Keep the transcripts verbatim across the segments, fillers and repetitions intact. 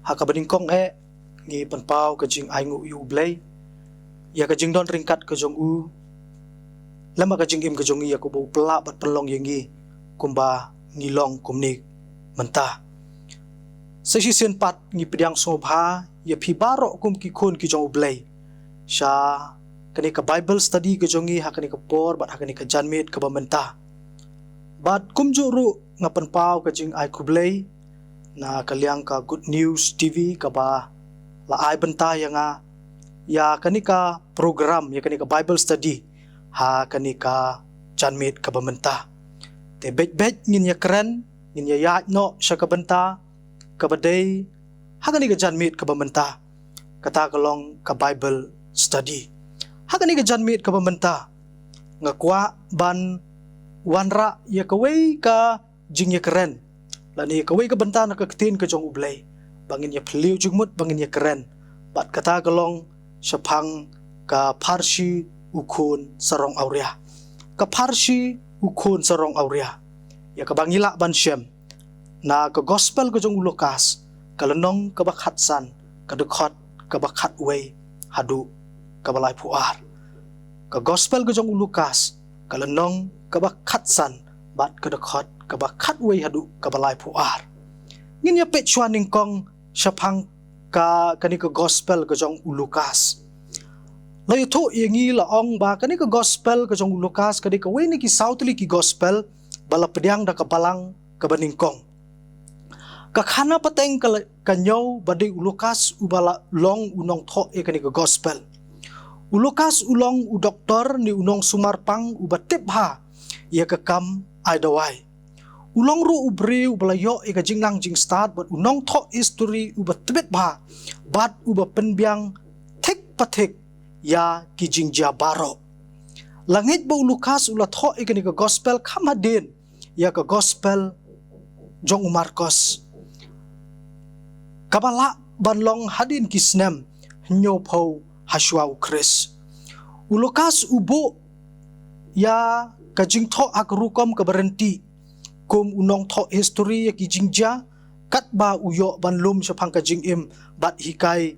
Ha kaba nyngkong eh, ngi pynpaw ka jingainguh ïa U Blei ïa ka jingdon ryngkat ka jong u lem bad ka jingim ka jong ngi, ïa kaba u pynlah bad pynlong ïa ngi kumba ngi long kumne mynta. Sa shisien pat ngi pdiang sngewbha ïa phi baroh kum ki khun ki jong U Blei sha kane ka Bible study ka jong ngi ha kane ka por bad ha kane ka janmiet kaba mynta. Bad kumjuh ruh nga pynpaw ka jingai khublei na ka liang ka Good News T V kaba la ai bynta ïa nga ïa kane ka program, ïa kane ka Bible study ha kane ka janmiet kaba mynta. Te beit beit ngin ïa kren, ngin ïa ïaid noh sha ka bynta kaba dei ha kane ka janmiet kaba mynta, kata ka long ka Bible study. Ha kane ka janmiet kaba mynta nga kwah ban wanrah ïa kawei ka jingïakren lane ïa kawei ka bynta na ka ktien ka jong U Blei ba ngin ïa phylliew jingmut, ba ngin ïa kren. Bad kata ka long shaphang ka pharshi U Khun Sarong Awria. Ka pharshi U Khun Sarong Awria, ïa kaba ngi lah ban shem na ka Gospel ka jong u Lukas, ka lynnong kaba khatsan, ka dkhot kaba khatwei haduh kaba laiphew ar. Ka Gospel ka jong u Lukas, ka lynnong kaba khatsan bad ka dkhot kaba khatwei haduh kaba laiphew ar. Ngin ïa peit shuwa nyngkong shaphang ka, kane ka Gospel ka jong u Lukas. La ïathuh ïa ngi, la ong ba kane ka Gospel ka jong u Lukas ka dei kawei na ki saw tylli ki Gospel ba la pdiang da ka balang kaba nyngkong. Ka khana pateng ka la, ka ñiew ba dei u Lukas uba la long u nongthoh ïa kane ka Gospel. U Lukas u long u doktor ne u nongsumar pang uba tip bha ïa ka kam ai dawai. U long ruh u briew uba la ïoh ïa ka jinglang jingstad bad u nongthoh history uba tbit bha bad uba pynbiang thik pa thik ïa ki jingjia baroh. La ngeit ba u Lukas u la thoh ïa kane ka Gospel kham hadien ïa ka Gospel jong u Markos, kaba lah ban long hadien ki snem hynñiewphew hashuwa u Khrist. U Lukas u buh ïa ka jingthoh ha ka rukom kaba rynti kum u nongthoh history ïa ki jingjia, katba u ïoh ban lum shaphang ka jingim bad hikai,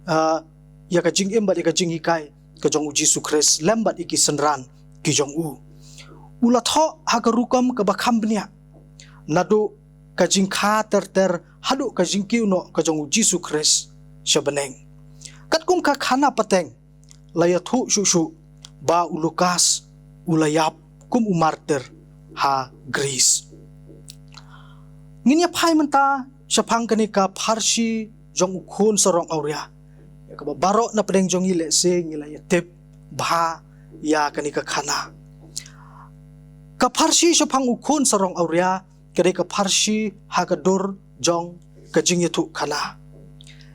ah, ïa ka jingim bad ïa ka jinghikai ka jong u Jisu Khrist lem bad ïa ki synran ki jong u. U la thoh ha ka rukom kaba kham bniah, naduh ka jingkha ter ter haduh ka jingkiew noh ka jong u Jisu Khrist sha bneng. Katkum ka khana pateng, la ïathuh shuh shuh ba u Lukas u la ïap kum u martir ha Greece. Ngin ïa phai mynta shaphang kane ka pharshi jong u Khun Sarong Awria, ïa kaba baroh na pdeng jong ngi lehse ngi la ïa tip bha ïa kane ka khana. Ka pharshi shaphang u Khun Sarong Awria ka dei ka pharshi ha ka dur jong ka jingïathuh khana.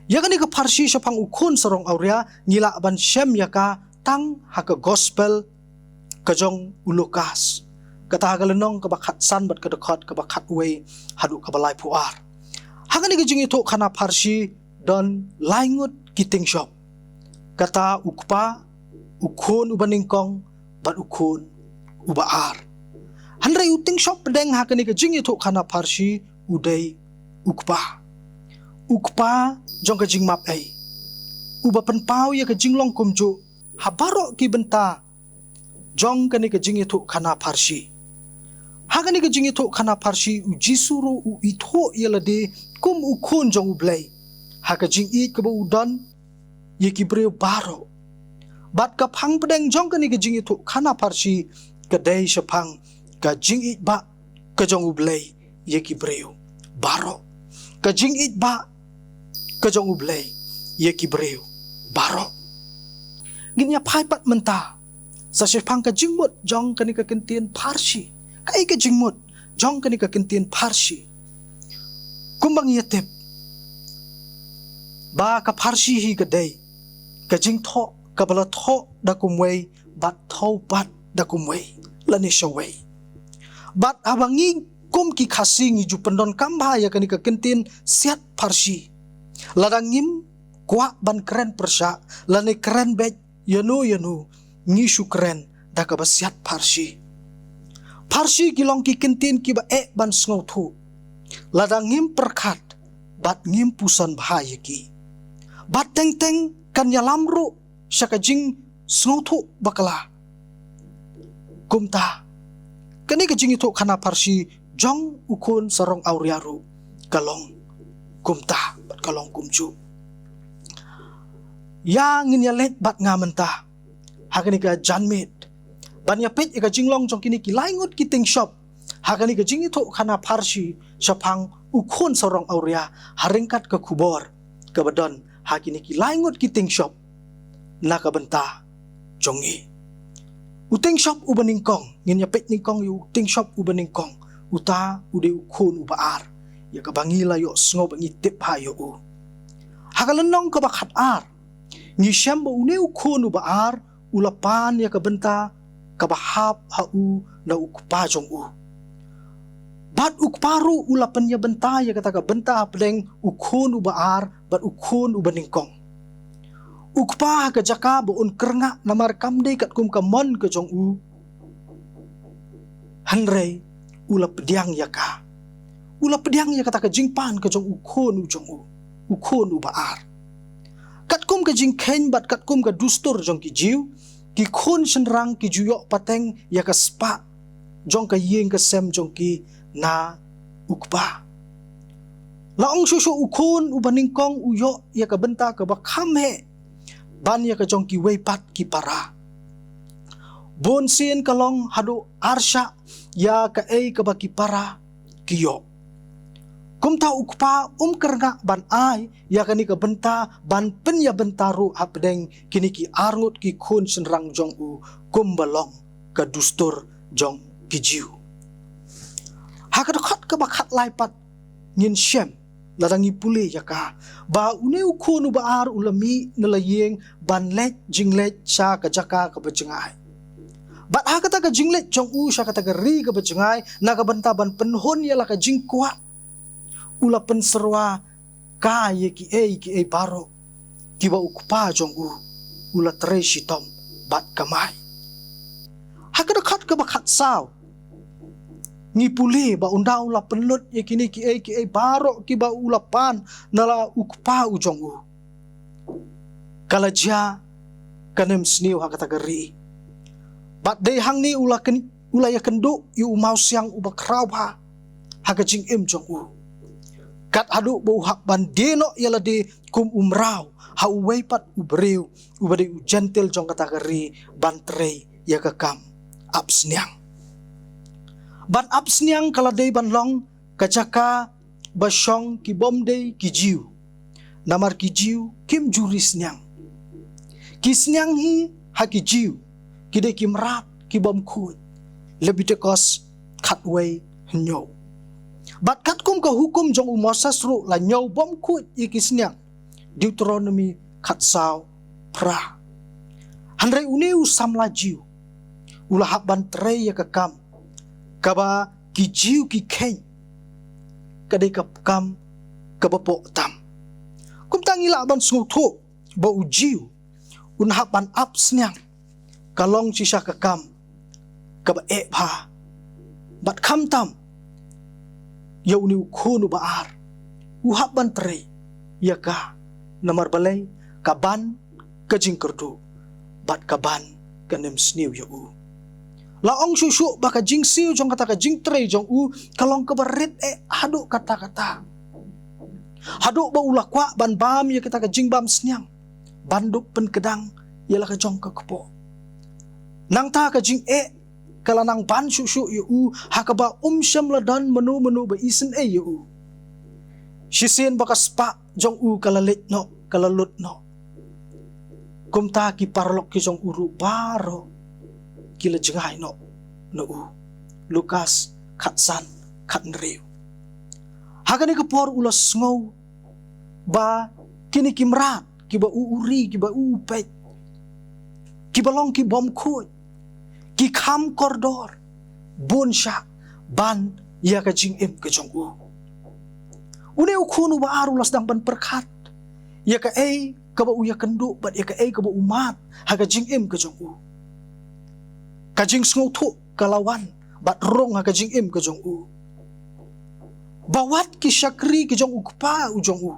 Ïa kane ka pharshi shaphang u Khun Sarong Awria ngi lah ban shem ïa ka tang ha ka Gospel ka jong u Lukas, kata ha ka lynnong kaba khatsan bad ka dkhot kaba khatwei haduh kaba laiphew ar. Ha kane ka jingïathuh khana pharshi don lai ngut ki tyngshop, kata u Kpa, u Khun uba nyngkong bad u Khun uba ar. Hynrei u tyngshop pdeng ha kane ka jingïathuh khana pharshi u dei u Kpa. U Kpa jong ka jingmap ei, uba pynpaw ïa ka jinglong kumjuh ha baroh ki bynta jong kane ka jingïathuh khana pharshi. Ha kane ka jingïathuh khana pharshi u Jisu ruh u ithuh ïa lade kum u Khun jong U Blei ha ka jingïeit kaba u don ïa ki briew baroh. Bad ka phang pdeng jong kane ka jingïathuh khana pharshi ka dei shaphang ka jingïeit ba ka jong U Blei ïa ki briew baroh. Ka jingïeit ba ka jong U Blei ïa ki briew baroh. Ngin ïa phai pat mynta sa shaphang ka jingmut jong kane ka kyntien pharshi. Kaei ka jingmut jong kane ka kyntien pharshi? Kumba ngi ïa tip ba ka pharshi hi ka dei ka jingthoh kaba la thoh da kumwei bad thoh pat da kumwei lane shawei. Bad haba ngi kum ki Khasi ngi ju pyndonkam bha ïa kane ka kyntien siat pharshi, lada ngim kwah ban kren pyrshah lane kren beit ïano ïano, ngi shu kren da kaba siat pharshi. Pharshi ki long ki kyntien kiba eh ban sngewthuh. Lada ngim pyrkhat bad ngim puson bha ïa ki. Bad teng teng kan ïalam ruh sha ka jingsngewthuh bakla. Kumta, kane ka jingïathuhkhana pharshi jong u khun sarong awria ruh ka long kumta bad ka long kumjuh. Ïa ngin ïaleit bad nga mynta ha kane ka janmiet ban ïapeit ïa ka jinglong jong kine ki lai ngut ki tieng shop ha kane ka jingïathuhkhana pharshi shaphang u khun sarong awria ha ryngkat ka khubor kaba don ha kine ki lai ngut ki tieng shop na ka bynta jong ngi. U tieng shop uba nyngkong, ngin ïapeit nyngkong ïa u tieng shop uba nyngkong, uta u dei u khun uba ar, ïa kaba ngi la ïohsngew ba ngi tip bha ïa u. Ha ka lynnong kaba khatar ngi shem ba une u khun uba ar u la pan ïa ka bynta kaba hap ha u na u kpa jong u. Bad u kpa ruh u la pynïabynta ïa kata ka bynta hapdeng u khun uba ar bad u khun uba nyngkong. U kpa ha ka jaka ba un kyrngah namar kam dei katkum ka mon ka jong u, hynrei u la pdiang ïa ka. U la pdiang ïa kata ka jingpan ka jong u khun u jong u, u khun uba ar. Katkum ka jingkheiñ bad katkum ka dustur jong ki Jiw, ki khun shynrang ki ju ïoh pateng ïa ka spah jong ka ïing ka sem jong ki na u kpa. La ong shuh shuh u khun uba nyngkong u ïoh ïa ka bynta kaba kham heh ban ïa ka jong kiwei pat ki para. Bun sien ka long haduh ar shah ïa kaei kaba ki para ki ïoh. Kumta u kpa um kyrngah ban ai ïa kane ka bynta ban pynïabynta ruh hapdeng kine ki ar ngut ki khun shynrang jong u kumba long ka dustur jong ki Jiw. Ha ka dkhot kaba khatlai pat ngin shem lada ngi pule ïa ka ba une u khun uba ar u la mih na la ïing ban leit jingleit sha ka jaka kaba jngai. Bad ha kata ka jingleit jong u sha kata ka ri kaba jngai na ka bynta ban pynhun ïa la ka jingkwah, u la pynsyrwa ka ïa kiei kiei baroh kiba u kpa jong u u la trei shitom bad kamai. Ha ka dkhot kaba khatsaw ngi pule ba ynda u la pynlut ïa kine kiei kiei baroh kiba u la pan na la u kpa u jong u, ka la jia ka nemsniew ha kata ka ri. Bad dei hangne u la kyn-, u la ïakynduh ïa u mawsiang uba khraw bha ha ka jingim jong u. Kat haduh ba u hap ban die noh ïa lade kum u mraw ha uwei pat u briew uba dei u jentil jong kata ka ri ban trei ïa ka kam ap sniang. Ban ap sniang ka la dei ban long ka jaka ba shong ki bym dei ki Jiw. Namar ki Jiw kim ju ri sniang. Ki sniang hi ha ki Jiw ki dei ki mrad ki bym khuid. Lebitikos khatwei hynñiew. Bad katkum ka hukum jong u Moses ruh la ñiew bym khuid ïa ki sniang. Deuteronomi khatsaw phra. Hynrei une u samla Jiw u la hap ban trei ïa ka kam kaba ki Jiw ki kheiñ ka dei ka kam kaba poh tam. Kumta ngi lah ban sngewthuh ba u Jiw un hap ban ap sniang ka long shisha ka kam kaba eh bha. Bad khamtam ïa une u khun uba ar u hap ban trei ïa ka, namar balei? Ka ban ka jingkyrduh bad ka ban ka nemsniew ïa u. La ong shuh shuh ba ka jingsiew jong kata ka jingtrei jong u ka long kaba rit eh haduh katta katta. Haduh ba u la kwah ban bam ïa kata ka jingbam sniang ban dup pynkdang ïa la ka jong ka kpoh. Nangta ka jingeh ka la nang ban shuh shuh ïa u ha kaba um shym la don mano mano ba isynei ïa u. Shisien ba ka spah jong u ka la leit noh, ka la lut noh, kumta ki paralok ki jong u ruh baroh ki la jngai noh na u. Lukas khatsan khathynriew. Ha kane ka por u la sngew ba kine ki mrad kiba u uri, kiba u peit, kiba long ki bym khuid, ki kham kordor bun shah ban ïa ka jingim ka jong u. Une u khun uba ar u la sdang ban pyrkhat ïa kaei kaba u ïakynduh bad ïa kaei kaba u mad ha ka jingim ka jong u. Ka jingsngewthuh ka la wan bad rung ha ka jingim ka jong u. ba wat ki shakri ki jong u kpa u jong u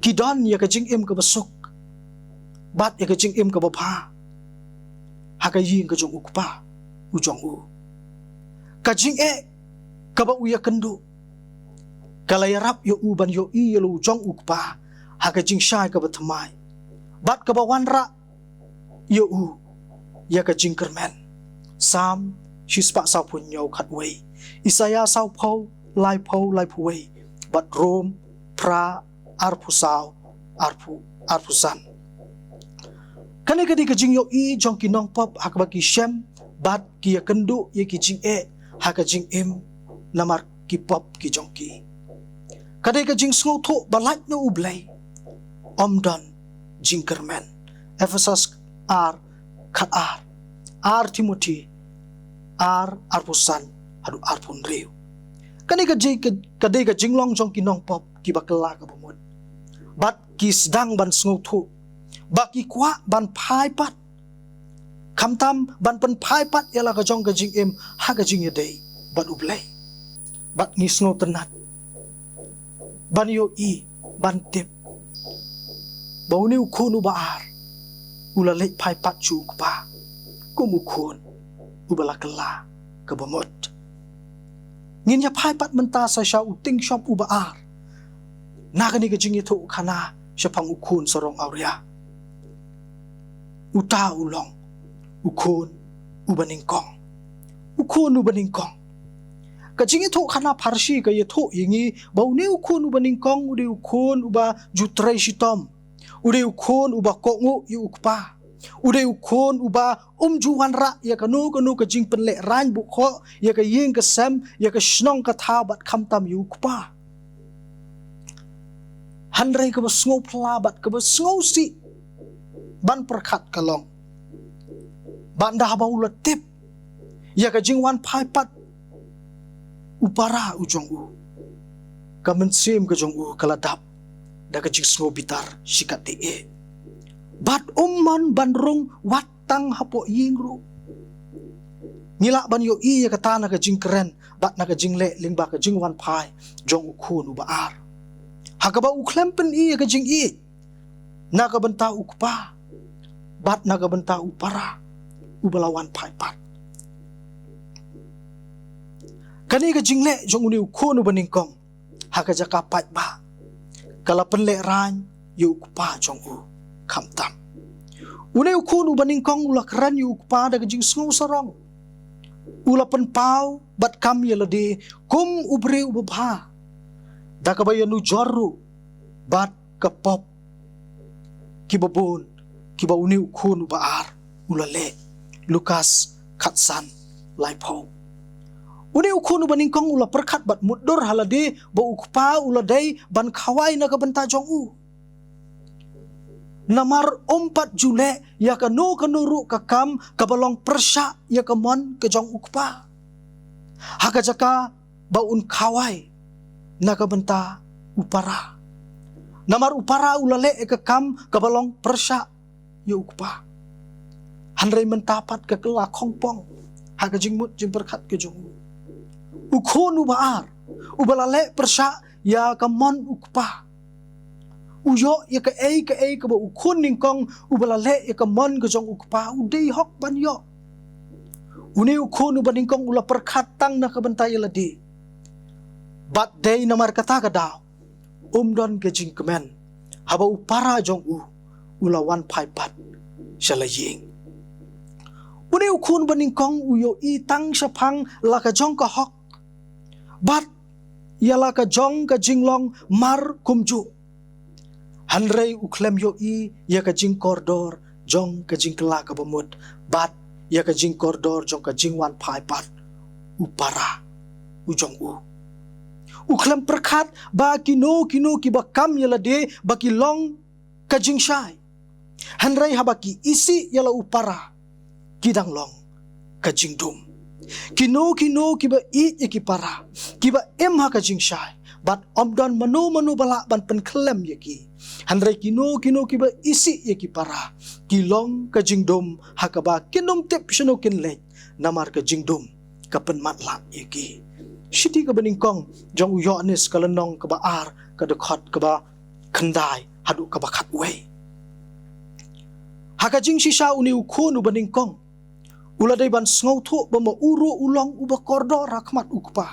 ki don ïa ka jingim kaba suk bad ïa ka jingim kaba bha ha ka ïing ka jong u kpa u jong u. Ka jingeh kaba u ïakynduh ka la ïarap ïa u ban ïohi ïa la u jong u kpa ha ka jingshai kaba thymmai bad kaba wanrah ïa u ïa ka jingkyrmen. Salm shispah sawphew hynñiew khatwei, Isaïah sawphew laiphew laiphew wei bad Rom phra arphew saw arphew arphew san. Kane ka dei ka jingïohi jong ki nongpop ha kaba ki shem bad ki ïakynduh ïa ki jingeh ha ka jingim namar ki pop ki jong ki. Ka dei ka jingsngewthuh ba lait na U Blei ym don jingkyrmen. Ephesos ar khat ar, ar Timothi ar arphew san haduh arphew hynriew. Kane ka dei ka, ka dei ka jinglong jong ki nongpop kiba kylla kaba mut bad ki sdang ban sngewthuh ba ki kwah ban phai pat, khamtam ban pynphai pat ïa la ka jong ka jingim ha ka jingïadei bad U Blei. Bad ngi sngewtynnat ban ïohi ban tip ba une u khun uba ar u la leit phai pat sha u kpa kum u khun uba la kylla kaba mut. Ngin ïa phai pat mynta sa sha u tyngshop uba ar na kane ka jingïathuhkhana shaphang u khun sarong awria. Uta u long u khun uba nyngkong. U khun uba nyngkong. Ka jingïathuhkhana pharshi ka ïathuh ïa ngi ba une u khun uba nyngkong u dei u khun uba ju trei shitom. U dei u khun uba kohnguh ïa u kpa. U dei u khun uba um ju wanrah ïa kano kano ka jingpynlehraiñ bukhoh ïa ka ïing ka sem, ïa ka shnong ka thaw bad khamtam ïa u kpa. Hynrei kaba sngewphylla bad kaba sngewsih ban pyrkhat ka long ba ynda haba u la tip ïa ka jingwan phai pat u para u jong u, ka mynsiem ka jong u ka la dap da ka jingsngewbitar shikatdei. Bad um mon ban rung wat tang hapoh ïing ruh. Ngi lah ban ïohi ïa kata na ka jingkren bad na ka jingleh lyngba ka jingwan phai jong u khun uba ar, ha kaba u khlem pyni ïa ka jingïeit na ka bynta u kpa bad na ka bynta u para uba la wan phai pat. Kane ka jingleh jong une u khun uba nyngkong ha ka jaka paidbah ka la pynlehraiñ ïa u kpa jong u khamtam. Une u khun uba nyngkong u la kren ïa u kpa da ka jingsngewsarong. U la pynpaw bad kam ïa lade kum u briew uba bha da kaba ïanujor ruh bad ka pop kiba bun kiba une u khun uba ar u la leh. Lukas khatsan laiphew. Une u khun uba nyngkong u la pyrkhat bad mutdur ha lade ba u kpa u la dei ban khawai na ka bynta jong u. Namar um pat ju leh ïa kano kano ruh ka kam kaba long pyrshah ïa ka mon ka jong u kpa, ha ka jaka ba un khawai na ka bynta u para. Namar u para u la leh ïa ka kam kaba long pyrshah ïa u kpa. Hynrei mynta pat ka kylla khongpong ha ka jingmut jingpyrkhat ka jong u. U khun uba ar uba la leh pyrshah ïa ka mon u kpa, u ïoh ïa kaei kaei kaba u khun nyngkong uba la leh ïa ka mon ka jong u kpa u dei hok ban ïoh. Une u khun uba nyngkong u la pyrkhat tang na ka bynta ïa lade. Bad dei namar kata ka daw um don ka jingkmen haba u para jong u u la wan phai pat sha la ïing. Une u khun uba nyngkong u ïohi tang shaphang la ka jong ka hok bad ïa la ka jong ka jinglong mar kumjuh. Hynrei u khlem ïohi ïa ka jingkordor jong ka jingkylla kaba mut bad ïa ka jingkordor jong ka jingwan phai pat u para u jong u. U khlem pyrkhat ba kino kino kiba kam ïa lade ba ki long ka jingshai, hynrei haba ki isih ïa la u para ki dang long ka jingdum. Kino kino kiba ïeit ïa ki para kiba im ha ka jingshai bad ym don mano mano ba lah ban pynkhlem ïa ki. Hynrei kino kino kiba isih ïa ki para ki long ka jingdum ha kaba kin ym tip shano kin leit, namar ka jingdum ka pynmatlah ïa ki. Shithi kaba nyngkong jong u Ïoannis ka lynnong kaba ar, ka dkhot kaba khyndai haduh kaba khatwei. Ha ka jingshisha une u khun uba nyngkong u la dei ban sngewthuh ba ma u ruh u long uba kordor ha khmat u kpa.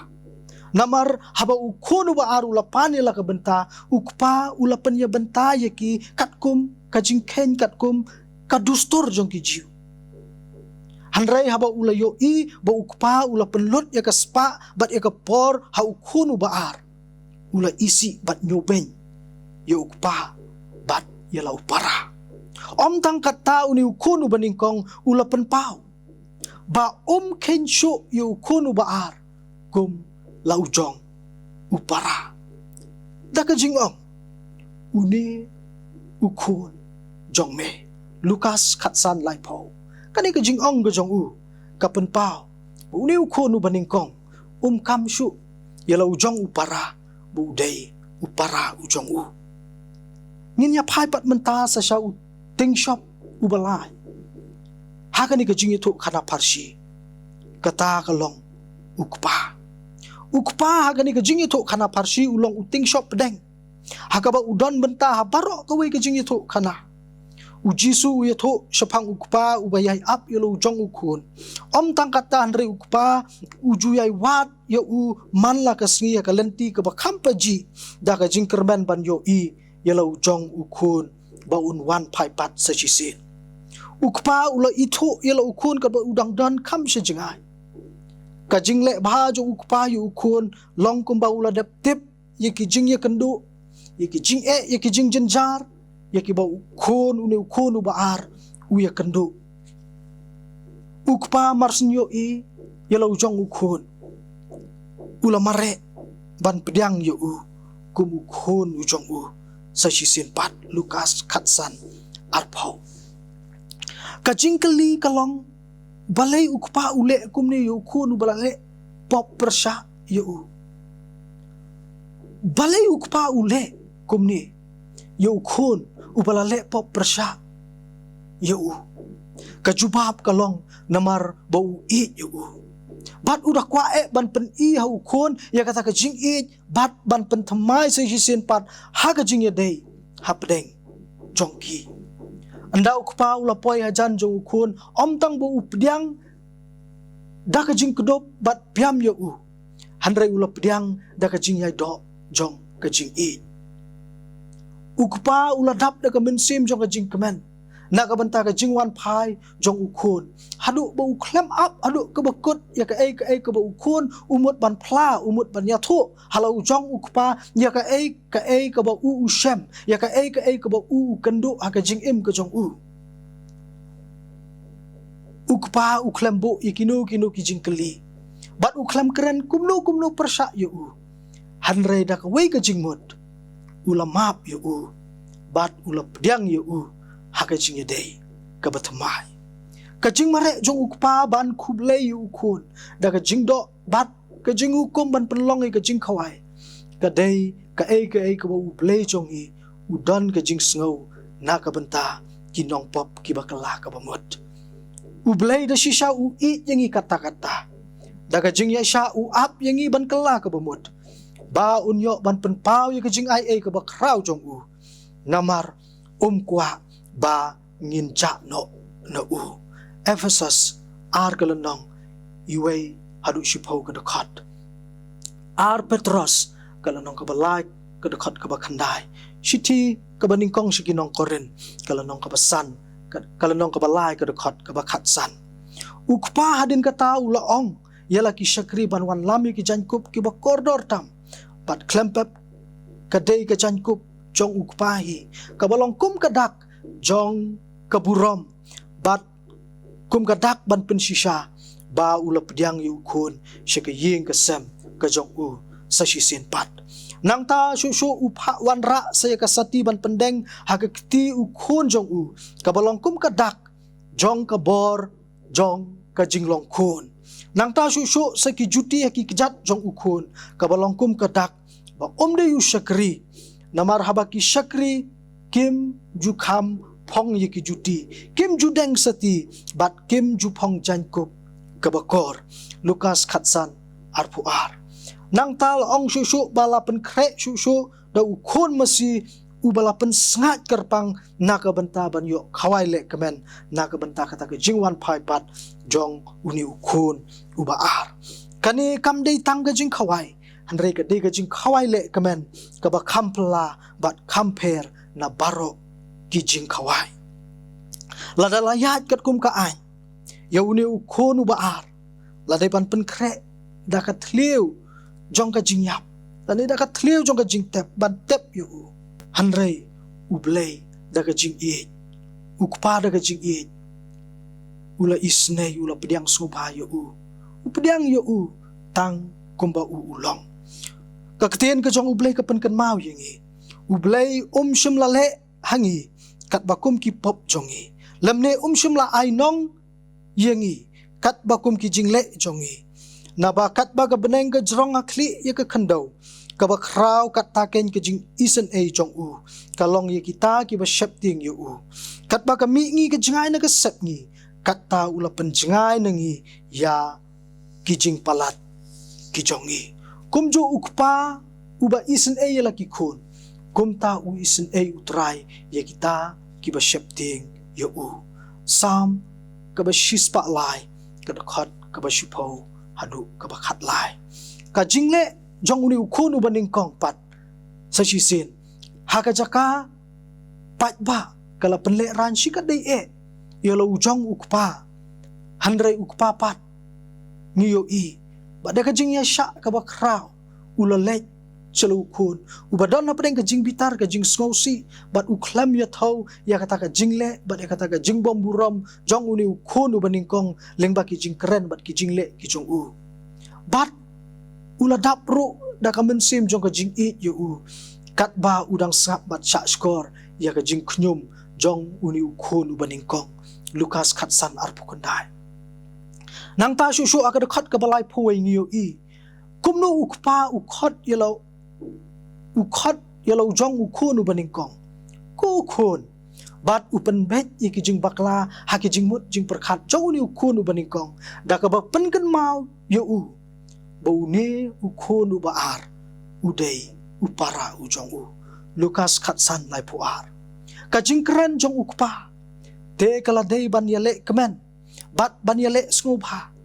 Namar haba u khun uba ar u la pan ïa la ka bynta, u kpa u la pynïabynta ïa ki katkum ka jingkheiñ, katkum ka dustur jong ki Jiw. Hynrei haba u la ïohi ba u kpa u la pynlut ïa ka spah bad ïa ka por ha u khun uba ar, u la isih bad ñiewbeiñ ïa u kpa bad ïa la u para. Ym tang katta, une u khun uba nyngkong u la pynpaw ba um kheiñ shuh ïa u khun uba ar kum la u jong u para, da ka jingong, "Une u khun jong me." Lukas khatsan laiphew. Kane ka jingong ka jong u ka pynpaw ba une u khun uba nyngkong um kam shuh ïa la u jong u para, ba u dei u para u jong u. Ngin ïa phai pat mynta sa sha u tyngshop uba lai ha kane ka jingïathuhkhana pharshi. Kata ka long u kpa. U kpa ha kane ka jingïathuhkhana pharshi u long u tyngshop pdeng, ha kaba u don bynta ha baroh kawei ka jingïathuhkhana. U Jisu u ïathuh shaphang u kpa uba ïai ap ïa la u jong u khun. Ym tang katta, hynrei u kpa u ju ïai wad ïa u man la ka sngi ha ka lynti kaba kham pajih, da ka jingkyrmen ban ïohi ïa la u jong u khun ba un wan phai pat sa shisien. U kpa u la ithuh ïa la u khun katba u dang don kham sha jngai. Ka jingleh bha jong u kpa ïa u khun long kumba u la dep tip ïa ki jingïakynduh, ïa ki jingeh, ïa ki jingjynjar ïa kiba u khun, une u khun uba ar u ïakynduh. U kpa mar shu ïohi ïa la u jong u khun, u la mareh ban pdiang ïa u kum u khun u jong u sa shisien pat. Lukas khatsan arphew. Ka jingkylli ka long, balei u kpa u leh kumne ïa u khun uba la leh pop pyrshah ïa u? Balei u kpa u leh kumne ïa u khun uba la leh pop pyrshah ïa u? Ka jubab ka long namar ba u ïeit ïa u. Bad u da kwah eh ban pyni ha u khun ïa kata ka jingïeit bad ban pynthymmai sa shisien pat ha ka jingïadei hapdeng jong ki. Ynda u kpa u la poi hajan jong u khun, ym tang ba u pdiang da ka jingkdup bad biang ïa u, hynrei u la pdiang da ka jingïadoh jong ka jingïeit. U kpa u la dap da ka mynsiem jong ka jingkmen na ka bynta ka jingwan phai jong u khun, haduh ba u khlem ap haduh kaba kut ïa kaei kaei kaba u khun u mut ban phla, u mut ban ïathuh ha la u jong u kpa ïa kaei kaei kaba u u shem, ïa kaei kaei kaba u u kynduh ha ka jingim ka jong u. U kpa u khlem buh ïa kino kino ki jingkylli bad u khlem kren kumno kumno pyrshah ïa u. Hynrei da kawei ka jingmut u la map ïa u bad u la pdiang ïa u ha ka jingïadei kaba thymmai. Ka jingmareh jong u kpa ban khublei ïa u khun da ka jingdoh bad ka jinghukum ban pynlong ïa ka jingkhawai ka dei kaei kaei kaba U Blei jong ngi u don ka jingsngew na ka bynta ki nongpop kiba kylla kaba mut. U Blei da shisha u ïeit ïa ngi katta katta. Da ka jingïaishah u ap ïa ngi ban kylla kaba mut, ba un ïoh ban pynpaw ïa ka jingaiei kaba khraw jong u. Namar um kwah ba ngin jah noh na u. Ephesos ar ka lynnong, iwei haduh shiphew ka dkhot. Ar Petros ka lynnong kaba lai ka dkhot kaba khyndai. Shithi kaba nyngkong sha ki nong Korinth ka lynnong kaba san, ka, ka lynnong kaba lai ka dkhot kaba khatsan. U kpa hadien kata u la ong ïa la ki shakri ban wanlam ïa ki jaiñkup kiba kordor tam, bad khlem pep ka dei ka jaiñkup jong u kpa hi, kaba long kum ka dak jong ka burom bad kum ka dak ban pynshisha, ba u la pdiang ïa u khun sha ka ïing ka sem ka jong u sa shisien pat. Nangta shuh shuh u phah wanrah sa ïa ka sati ban pyndeng ha ka kti u khun jong u, kaba long kum ka dak jong ka bor jong ka jinglong khun. Nangta shuh shuh sa ki juti ha ki kjat jong u khun, kaba long kum ka dak ba um dei u shakri. Namar haba ki shakri kim ju kham phong ïa ki juti, kim ju deng sati bad kim ju phong jaiñkup kaba kor. Lukas khatsan arphew ar. Nangta la ong shuh shuh ba la pynkhreh shuh shuh da u khun masi uba la pynsngaid kyrpang na ka bynta ban ïoh khawai lehkmen na ka bynta kata ka jingwan phai pat jong une u khun uba ar. Kane kam dei tang ka jingkhawai, hynrei ka dei ka jingkhawai lehkmen kaba kham phylla bad kham pher na baroh ki jingkhawai. Lada la ïaid katkum ka aiñ ïa une u khun uba ar, la dei ban pynkhreh da ka thliew jong ka jingïap, lane da ka thliew jong ka jingtep, ban tep ïa u. Hynrei U Blei da ka jingïeit, U Kpa da ka jingïeit, u la isynei, u la pdiang sngewbha ïa u. U pdiang ïa u tang kumba u u long. Ka ktien ka jong U Blei ka pynkynmaw ïa ngi, U Blei um shym la leh ha ngi katba kum ki pop jong ngi, lymne um shym la ai nong ïa ngi katba kum ki jingleh jong ngi. Naba katba ka bneng ka jrong ha khlieh ïa ka khyndew, kaba khraw katta keiñ ka jingisynei jong u ka long ïa kita kiba sheptieng ïa u. Katba ka mihngi ka jngai na ka sepngi, katta u la pynjngai na ngi ïa ki jingpalat ki jong ngi. Kumjuh U Kpa uba isynei ïa la ki khun, kumta u isynei U Trai ïa kita kiba sheptieng ïa u. Salm kaba shispah lai, ka dkhot kaba shiphew haduh kaba khatlai. Ka jingleh jong une u khun uba nyngkong pat sa shisien ha ka jaka paidbah ka la pynlehraiñ shikatdei eh ïa la u jong U Kpa, hynrei U Kpa pat, ngi ïohi ba da ka jingïaishah kaba khraw u la leit sha la u khun uba don hapdeng ka jingbitar, ka jingsngewsih, bad u khlem ïathew ïa kata ka jingleh bad ïa kata ka jingbymburom jong une u khun uba nyngkong lyngba ki jingkren bad ki jingleh ki jong u. Bad u la dap ruh da ka mynsiem jong ka jingïeit ïa u katba u dang sngap bad shahshkor ïa ka jingkhñium jong une u khun uba nyngkong. Lukas khatsan arphew khyndai. Nangta shuh shuh ha ka dkhot kaba laiphew wei ngi ïohi kumno U Kpa u khot ïa la u khot ïa la u jong u khun uba nyngkong, ko khun, bad u pynbeit ïa ki jingbakla ha ki jingmut jingpyrkhat jong une u khun uba nyngkong da kaba pynkynmaw ïa u ba une u khun uba ar u dei u para u jong u. Lukas khatsan laiphew ar. Ka jingkren jong U Kpa te ka la dei ban ïalehkmen bad ban ïaleh sngewbha.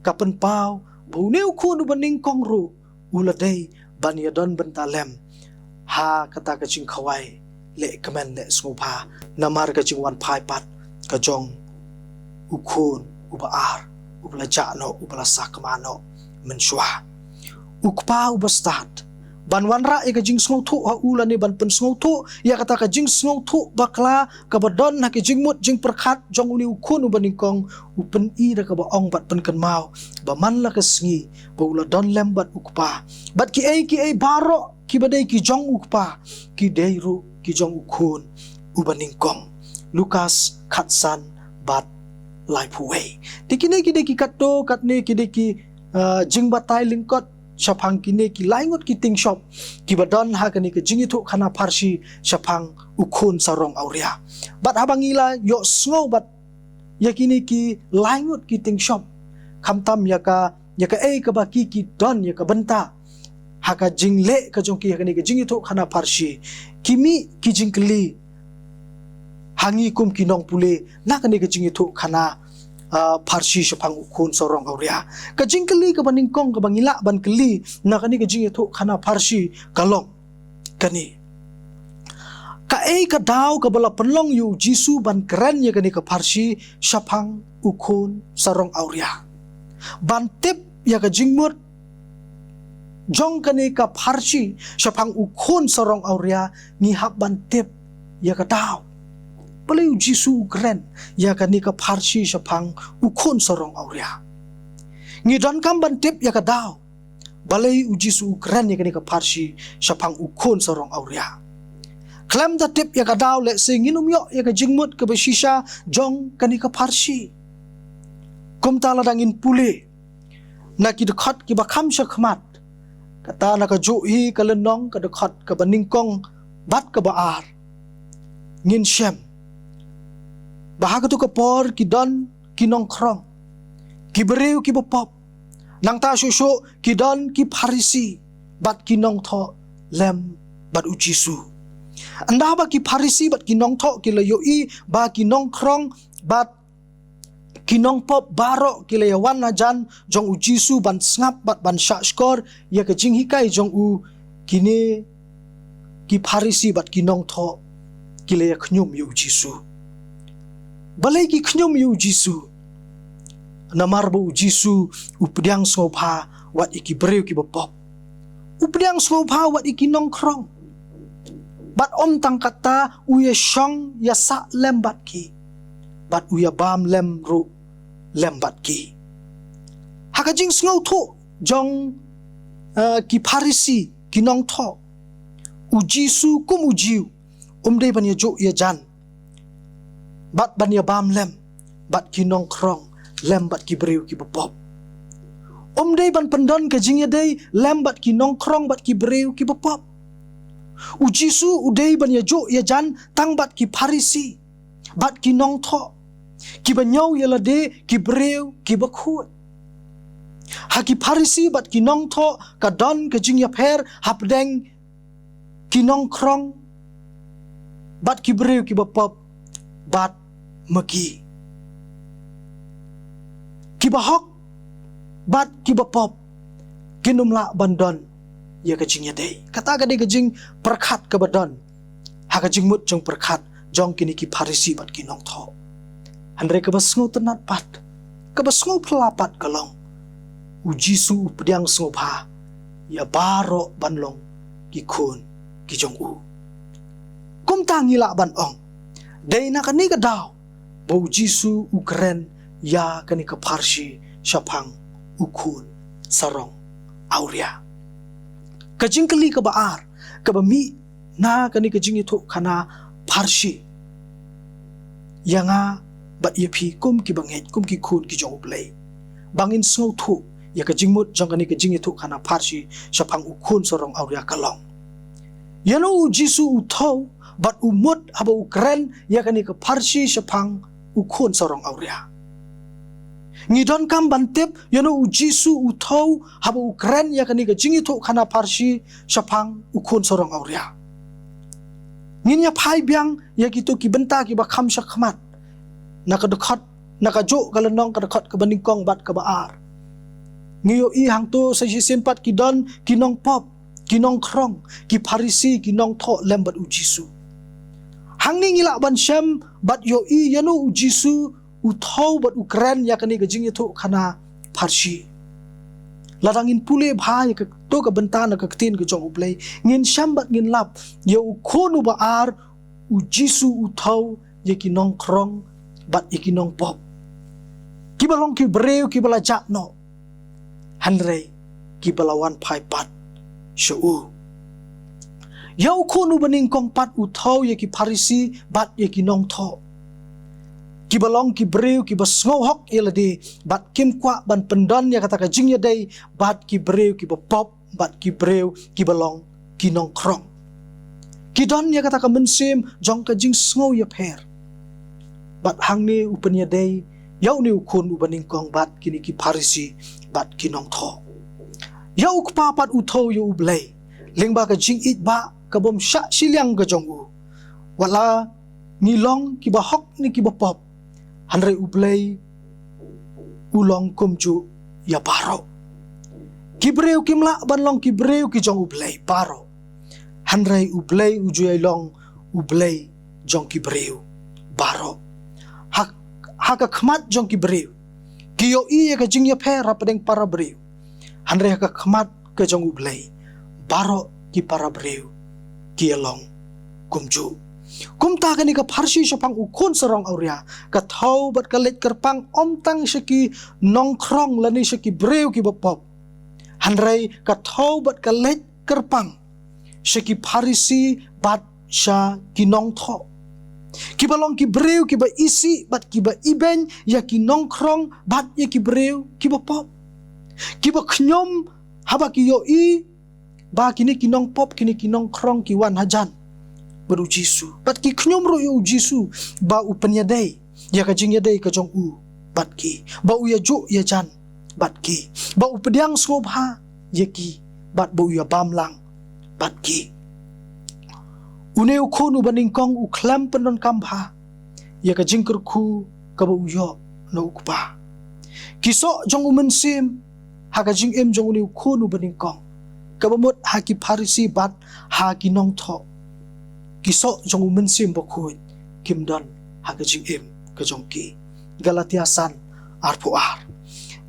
Ka pynpaw ba une u khun uba nyngkong ruh u la dei ban ïadon bynta lem ha kata ka jingkhawai lehkmen leh sngewbha namar ka jingwan phai pat ka jong u khun uba ar uba la jah noh, uba la sakma noh mynshuwa. U Kpa uba stad ban wanrah ïa ka jingsngewthuh ha u lane ban pynsngewthuh ïa kata ka jingsngewthuh bakla kaba don ha ki jingmut jingpyrkhat jong une u khun uba nyngkong, u pyni da kaba ong bad pynkynmaw ba man la ka sngi ba u la don lem bad U Kpa, bad kiei kiei baroh kiba dei ki jong U Kpa ki dei ruh ki jong u khun uba nyngkong. Lukas khatsan bad laiphew wei. Te kine ki dei ki katto katne ki dei ki, uh, jingbatai lyngkot shaphang kine ki laingut ki tyngshop kiba don ha kane ka jingïathuhkhana pharshi shaphang u khun sarong awria. Bad haba ngi la ïohsngew bad ïa kine ki laingut ki tyngshop, khamtam ïa ka, ïa kaei kaba ki, ki don ïa ka bynta ha ka jingleh ka jong ki ha kane ka jingïathuhkhana pharshi, ki mih ki jingkylli ha ngi kum ki nongpule na kane ka jingïathuhkhana, ah, pharshi shaphang u khun sarong awria. Ka jingkylli kaba nyngkong kaba ngi lah ban kylli na kane ka jingïathuhkhana pharshi ka long kane: kaei ka daw kaba la pynlong ïa U Jisu ban kren ïa kane ka pharshi shaphang u khun sarong awria? Ban tip ïa ka jingmut jong kane ka pharshi shaphang u khun sarong awria, ngi hap ban tip ïa ka daw. Balei U Jisu u kren ïa kane ka pharshi shaphang u khun sarong awria? Ngi donkam ban tip ïa ka daw. Balei U Jisu u kren ïa kane ka pharshi shaphang u khun sarong awria? Khlem da tip ïa ka daw, lehse ngin ym ïoh ïa ka jingmut kaba shisha jong kane ka pharshi. Kumta lada ngin pule na ki dkhot kiba kham shakhmat, kata na ka Juh Hi ka lynnong, ka dkhot kaba nyngkong bad kaba ar, ngin shem ba ha kato ka por ki don ki nongkhrong, ki briew kiba pop, Nangta shuh shuh ki don ki Pharisi bad ki nongthoh lem bad u Jisu. Ynda ba ki Pharisi bad ki nongthoh ki la ïohi ba ki nongkhrong bad ki nongpop baroh ki la ïawan hajan jong u Jisu ban sngap bad ban shahshkor ïa ka jinghikai jong u, kine ki Pharisi bad ki nongthoh ki la ïa khñium ïa u Jisu. Balei ki khñium ïa u Jisu? Namar ba u Jisu u pdiang sngewbha wat ïa ki briew ki bapop. U pdiang sngewbha wat ïa ki nongkhrong. Bad ym tang katta, u ïa shong ïa sah lem bad ki. Bad u ïa bam lem ruh lem bad ki. Ha ka jingsngewthuh jong, eh, ki Pharisi, ki nongthoh, u Jisu kum u Jiw um dei ban ïa juh ïa jan bad ban ïa bam lem bad ki nongkhrong lem bad ki briew ki bapop. Um dei ban pyndon ka jingïadei lem bad ki nongkhrong bad ki briew ki bapop. U Jisu u dei ban ïa juh ïa jan tang bad ki Pharisi bad ki nongthoh, ki ba ñiew ïa lade ki briew ki bakhuid. Ha ki Pharisi bad ki nongthoh ka don ka jingïapher hapdeng ki nongkhrong bad ki briew ki bapop bad ma ki. Ki bahok bad ki bapop kin ym lah ban don ïa ka jingïadei. Kata ka dei ka jingpyrkhat ka ba don ha ka jingmut jingpyrkhat jong kine ki Pharisi bad ki nongthoh. Hynrei ka ba sngewtynnat pat, ka ba sngewphylla pat ka long, u Jisu u pdiang sngewbha ïa baroh ban long ki khun ki jong u. Kumta ngi lah ban ong, dei na kane ka daw ba u Jisu u kren ïa kane ka pharshi shaphang u khun sarong awria. Ka jingkylli ka ba ar ka ba mih na kane ka jingïathuhkhana pharshi ïa nga bad ïa phi kum ki bangeit, kum ki khun ki jong U Blei, ba ngin sngewthuh ïa ka jingmut jong kane ka jingïathuhkhana pharshi shaphang u khun sarong awria ka long, ïano u Jisu u thew bad u mut haba u kren ïa kane ka pharshi shaphang u khun sarong awria? Ngi donkam ban tip ïano u Jisu u thew haba u kren ïa kane ka jingïathuhkhana pharshi shaphang u khun sarong awria. Ngin ïa phai biang ïa kito ki bynta ki ba kham shakhmat na ka dkhot, na kajuh ka lynnong, ka dkhot ka ba nyngkong bad ka ba ar. Ngi ïohi hangto sa shisien pat ki don ki nongpop, ki nongkhrong, ki Pharisi, ki nongthoh lem bad u Jisu. Hangne ngi lah ban shem bad ïohi ïano u Jisu u thew bad u kren ïa kane ka jingïathuhkhana pharshi. Lada ngin pule bha ïa kato ka bynta na ka ktien ka jong U Blei, ngin shem bad ngin lap ïa u khun u ba ar, u Jisu u thew ïa ki nongkhrong bad ïa ki nongpop, ki ba long ki briew ki ba la jah noh, hynrei ki ba la wan phai pat sha u. Ïa u khun u ba nyngkong pat u thew ïa ki Pharisi bad ïa ki nongthoh, ki ba long ki briew ki ba sngewhok ïa lade bad kim kwah ban pyndon ïa kata ka jingïadei bad ki briew ki ba pop bad ki briew ki ba long ki nongkhrong. Ki don ïa kata ka mynsiem jong ka jingsngew ïapher. Bad hangne u pynïadei ïa une u khun u ba nyngkong bad kine ki Pharisi bad ki nongthoh. Ïa u kpa pat u thew ïa U Blei lyngba ka jingïeit ba ka bym shah shiliang ka jong u. Wat la ngi long ki ba hok ne ki ba pop, hynrei U Blei u long kumjuh ïa baroh. Ki briew kim lah ban long ki briew ki jong U Blei baroh, hynrei U Blei u ju ïai long U Blei jong ki briew baroh. Ha, ha ka khmat jong ki briew ki ïohi ïa ka jingïapher hapdeng para briew, hynrei ha ka khmat ka jong U Blei baroh ki para briew ki ïa long kumjuh. Kumta kane ka pharshi shaphang u khun sarong awria ka thew bad ka leit kyrpang ym tang sha ki nongkhrong lane sha ki briew ki ba pop, hynrei ka thew bad ka leit kyrpang sha ki Pharisi bad sha ki nongthoh, ki ba long ki briew ki ba isih bad ki ba ibeiñ ïa ki nongkhrong bad ïa ki briew ki ba pop, ki ba khñium haba ki ïohi ba kine ki nongpop, kine ki nongkhrong ki wan hajan bad u Jisu, bad ki khñium ruh ïa u Jisu ba u pynïadei ïa ka jingïadei ka jong u bad ki, ba u ïa juh ïa jan bad ki, ba u pdiang sngewbha ïa ki, bad ba u ïabam lang bad ki. Une u khun uba nyngkong u khlem pyndonkam bha ïa ka jingkyrkhu kaba u ïoh na u kpa. Ki soh jong u mynsiem ha ka jingim jong une u khun uba nyngkong, kaba mut ha ki Pharisi bad ha ki nongthoh, ki soh jong u mynsiem bakhuid kim don ha ka jingim ka jong ki. Galatia san, arphew ar.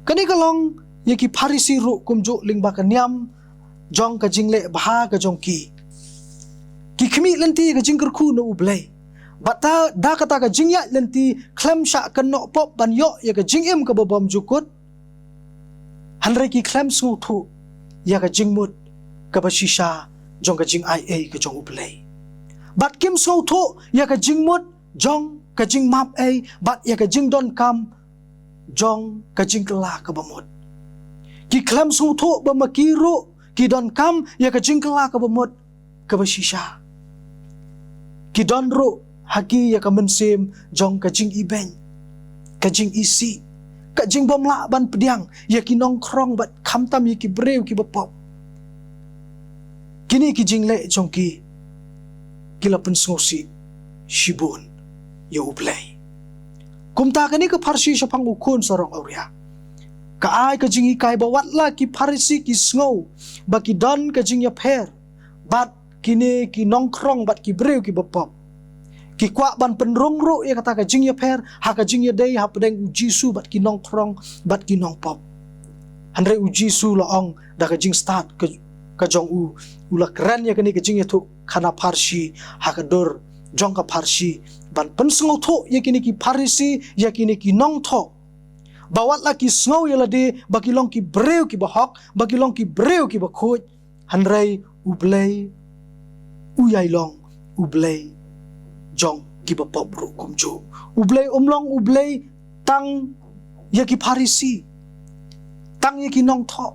Kane ka long ïa ki Pharisi ruh kumjuh lyngba ka niam jong ka jingleh bha ka jong ki. Ki khmih lynti ka jingkyrkhu na U Blei, bad da, da kata ka jingïaid lynti khlem shah kynnoh pop ban ïoh ïa ka jingim kaba bymjukut. Hynrei ki khlem sngewthuh ïa ka jingmut kaba shisha jong ka jingai ei ka jong U Blei, bad kim sngewthuh ïa ka jingmut jong ka jingmap ei bad ïa ka jingdonkam jong ka jingkylla kaba mut. Ki khlem sngewthuh ba ma ki ruh ki donkam ïa ka jingkylla kaba mut kaba shisha. Ki don ruh ha ki ïa ka mynsiem jong ka jingibeiñ, ka jingisih, ka jingbymlah ban pdiang ïa ki nongkhrong bad khamtam ïa ki briew kiba pop. Kine ki jingleh jong ki ki la pynsngewsih shibun ïa U Blei. Kumta kane ka pharshi shaphang u khun sarong awria ka ai ka jinghikai ba wat la ki Pharisi ki sngew ba ki don ka jingïapher bad kine ki nongkhrong bad ki briew kiba pop, ki kwah ban pynrung ruh ïa kata ka jingïapher ha ka jingïadei hapdeng U Jisu bad ki nongkhrong bad ki nongpop. Hynrei U Jisu la ong da ka jingstad ka, ka jong u, u la kren ïa kane ka jingïathuh khana pharshi ha ka dur jong ka pharshi ban pynsngewthuh ïa kine ki Pharisi, ïa kine ki nongthoh, ba wat la ki sngew ïa lade ba ki long ki briew kiba hok, ba ki long ki briew kiba khuid, hynrei U Blei u ïai long U Blei jong kiba pop ruh kumjuh. U Blei um long U Blei tang ïa ki Pharisi, tang ïa ki nongthoh,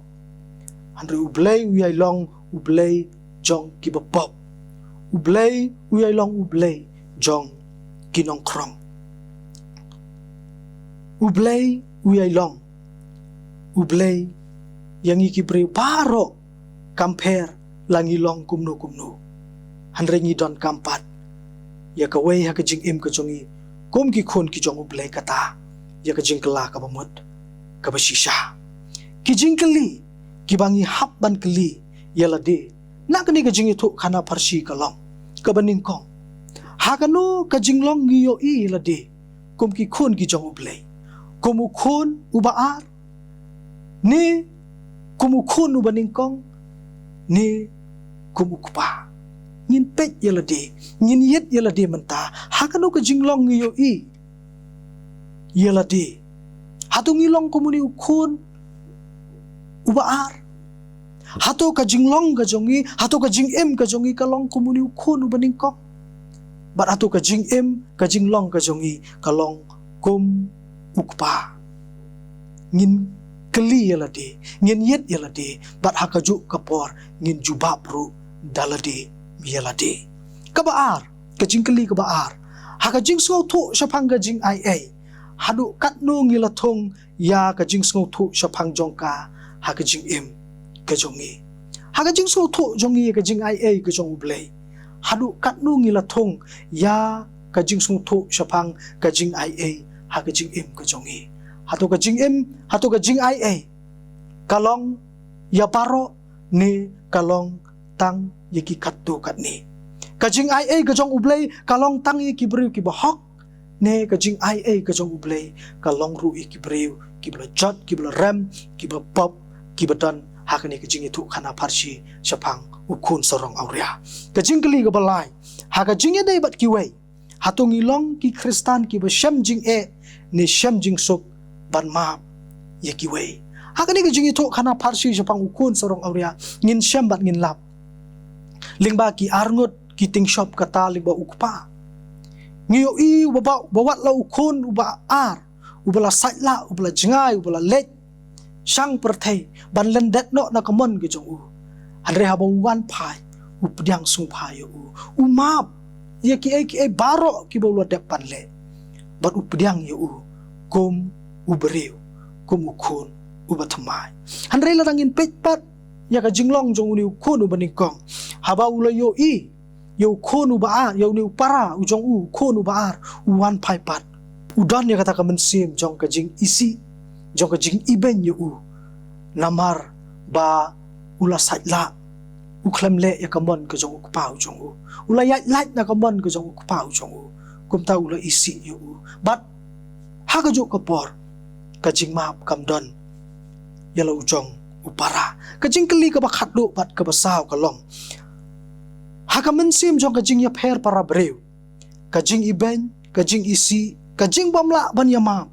hynrei U Blei u ïai long U Blei jong kiba pop. U Blei u ïai long U Blei jong ki nongkhrong. U Blei u ïai long U Blei ïa ngi ki briew baroh, kam pher la ngi long kumno kumno. Hynrei ngi donkam pat ïa kawei ha ka jingim ka jong ngi kum ki khun ki jong U Blei, kata ïa ka jingkylla kaba mut kaba shisha. Ki jingkylli kiba ngi hap ban kylli ïa lade na kane ka jingïathuh khana pharshi ka long, kaba nyngkong, ha kano ka jinglong ngi ïohi ïa lade kum ki khun ki jong U Blei? Kum u khun uba ar, ne kum u khun uba nyngkong, ne kum u kpa? Ngin peit ïa lade, ngin ïit ïa lade mynta, ha kano ka jinglong ngi ïohi ïa lade? Hato ngi long kum une u khun uba ar? Hato ka jinglong ka jong ngi, hato ka jingim ka jong ngi ka long kum une u khun uba nyngkong? Bad hato ka jingim, ka jinglong ka jong ngi ka long kum u kpa? Ngin kylli ïa lade, ngin ïit ïa lade, bad ha kajuh ka por ngin jubab ruh da lade ïa lade. Kaba ar, ka jingkylli kaba ar, ha ka jingsngewthuh shaphang ka jingai ei, haduh katno ngi la thung ïa ka jingsngewthuh shaphang jong ka ha ka jingim ka jong ngi? Ha ka jingsngewthuh jong ngi ïa ka jingai ei ka jong U Blei, haduh katno ngi la thung ïa ka jingsngewthuh shaphang ka jingai ei ha ka jingim ka jong ngi? Hato ka jingim, hato ka jingai ei ka long ïa baroh, ne ka long tang ïa ki katto katne? Ka jingai ei ka jong U Blei ka long tang ïa ki briew kiba hok, ne ka jingai ei ka jong U Blei ka long ruh ïa ki briew kiba la jot, kiba la rem, kiba pop, kiba don ha kane ka jingïathuh khana pharshi shaphang u khun sarong awria? Ka jingkylli kaba lai, ha ka jingïadei bad kiwei, hato ngi long ki Khristan kiba shem jingeh ne shem jingsuk ban map ïa kiwei? Ha kane ka jingïathuh khana pharshi shaphang u khun sarong awria ngin shem bad ngin lap lyngba ki arngut ki tyngshop, kata lyngba u kpa. Ngi ïohi uba, ba wat la u khun uba ar, uba la sait lah, uba la jngai, uba la leit shang pyrthei ban lyndet noh na ka mon ka jong u, hynrei haba u wan phai, u pdiang sngewbha ïa u, u map ïa kiei kiei baroh kiba u la dep ban leh, bad u pdiang ïa u kum u briew, kum u khun uba thymmai. Hynrei lada ngin peit pat ïa ka jinglong jong une u khun uba nyngkong, haba u la ïohi ïa u khun uba ar, ïa une u para u jong u, u khun uba ar, u wan phai pat, u don ïa kata ka mynsiem jong ka jingisih, jong ka jingibeiñ ïa u. Namar ba u la sait lah, u khlem leh ïa ka mon ka jong u kpa u jong u. U la ïaid lait na ka mon ka jong u kpa u jong u. Kumta u la isih ïa u. Bad ha kajuh ka por, ka jingmap kam don ïa la u jong u para. Ka jingkylli kaba khatduh bad kaba saw ka long, ha ka mynsiem jong ka jingïapher para briew, ka jingibeiñ, ka jingisih, ka jingbymlah ban ïamap,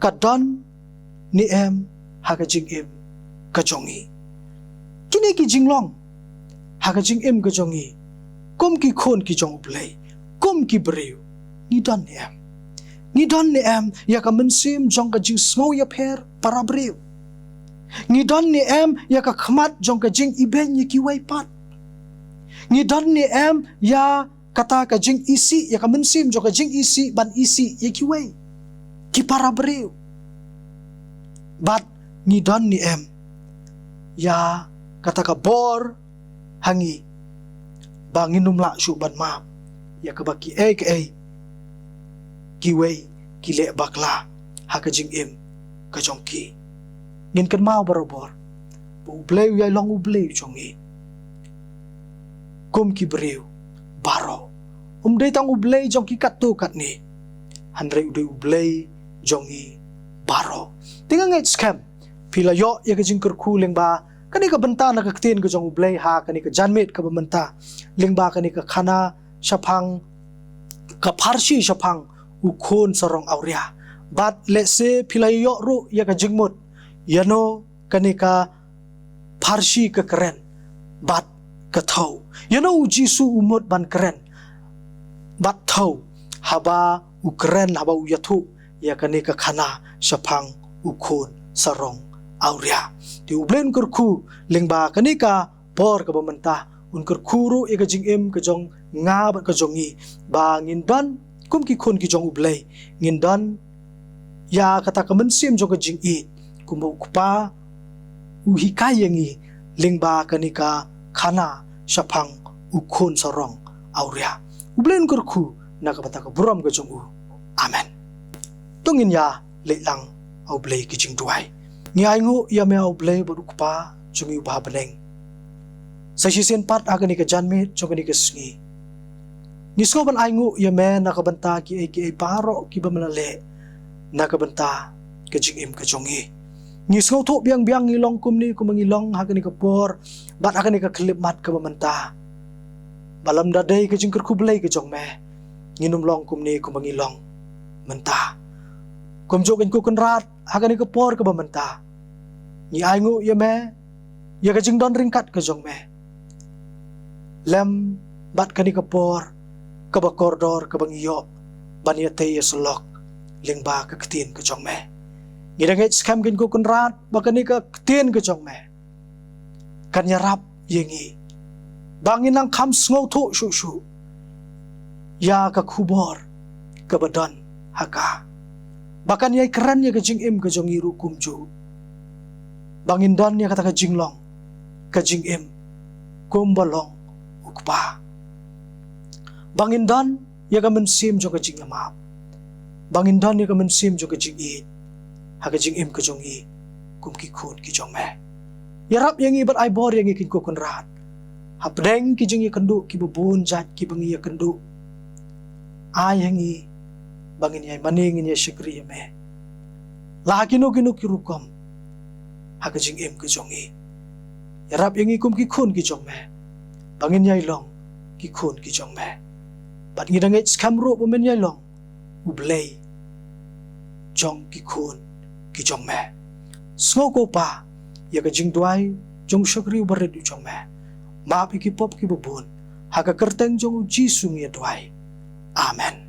ka don ne em ha ka jingim ka jong ngi? Kine ki jinglong ha ka jingim ka jong ngi, kum ki khun ki jong U Blei, kum ki briew, ngi don ne em? Ngi don ne em ïa ka mynsiem jong ka jingsngew ïapher para briew? Ngi don ne em ïa ka khmat jong ka jingibeiñ ïa kiwei pat? Ngi don ne em ïa kata ka jingisih, ïa ka mynsiem jong ka jingisih ban isih ïa kiwei, ki para briew? Bad ngi don ne em ïa kata ka bor ha ngi ba ngin ym lah shuh ban map ïa kaba kiei kiei kiwei ki leh bakla ha ka jingim ka jong ki? Ngin kynmaw barabor ba U Blei u ïai long U Blei jong ngi kum ki briew baroh. Um dei tang U Blei jong ki katto katne, hynrei u dei U Blei jong ngi baroh. Te nga ngeit skhem phi la ïoh ïa ka jingkyrkhu lyngba kane ka bynta na ka ktien ka jong U Blei ha kane ka janmiet kaba mynta, lyngba kane ka khana shaphang, ka pharshi shaphang u khun sarong awria. Bad lehse phi la ïoh ruh ïa ka jingmut ïano kane ka pharshi ka kren bad ka thew. Ïano U Jisu u mut ban kren bad thew haba u kren, haba u ïathuh ïa kane ka khana shaphang u khun sarong awria? Te U Blei un kyrkhu lyngba kane ka por kaba mynta, un kyrkhu ruh ïa ka jingim ka jong nga bad ka jong ngi, ba ngin don kum ki khun ki jong U Blei, ngin don ïa kata ka mynsiem jong ka jingïeit kumba U Kpa u hikai ïa ngi lyngba kane ka khana shaphang u khun sarong awria. U Blei un kyrkhu na ka bynta ka burom ka jong u. Amen. To ngin ïa leit lang ha U Blei ki jingduwai. Ngi ainguh ïa me ha U Blei bad U Kpa jong ngi uba ha bneng. Sa shisien pat ha kane ka janmiet jong kane ka sngi, ngi sngew ban ainguh ïa me na ka bynta kiei kiei baroh kiba me la leh na ka bynta ka jingim ka jong ngi. Ngi sngewthuh biang biang ngi long kumne kumba ngi long ha kane ka por bad ha kane ka khyllipmat kaba mynta, ba lymda dei ka jingkyrkhu Blei ka jong me, ngin ym long kumne kumba ngi long mynta. Kumjuh Kynrad, ha kane ka por kaba mynta, ngi ainguh ïa me ïa ka jingdon ryngkat ka jong me lem bad kane ka por kaba kordor kaba ngi ïoh ban ïatei ïasyllok lyngba ka ktien ka jong me. Ngi da ngeit skhem Kynrad ba kane ka ktien ka jong me kan ïarap ïa ngi ba ngin nang kham sngewthuh shuh shuh ïa ka khubor kaba don ha ka, ba kan ïai kren ïa ka jingim ka jong ngi ruh kumjuh, ba ngin don ïa kata ka jinglong ka jingim kumba long U Kpa, ba ngin don ïa ka mynsiem jong ka jingïamap, ba ngin don ïa ka mynsiem jong ka jingïeit ha ka jingim ka jong ngi kum ki khun ki jong me. Ïarap ïa ngi bad ai bor ïa ngi Kynrad, hapdeng ki jingïakynduh kiba bun jait kiba ngi ïakynduh, ai ha ngi ba ngin ïai mane, ngin ïai shakri ïa me la ha kino kino ki rukom ha ka jingim ka jong ngi. Ïarap ïa ngi kum ki khun ki jong me ba ngin ïai long ki khun ki jong me. Bad ngi da ngeit skhem ruh ba men ïai long U Blei jong ki khun ki jong me. Sngew ko Pa ïa ka jingduwai jong u shakri uba rit u jong me. Map ïa ki pop kiba bun, ha ka kyrteng jong U Jisu ngi ïa duwai. Amen.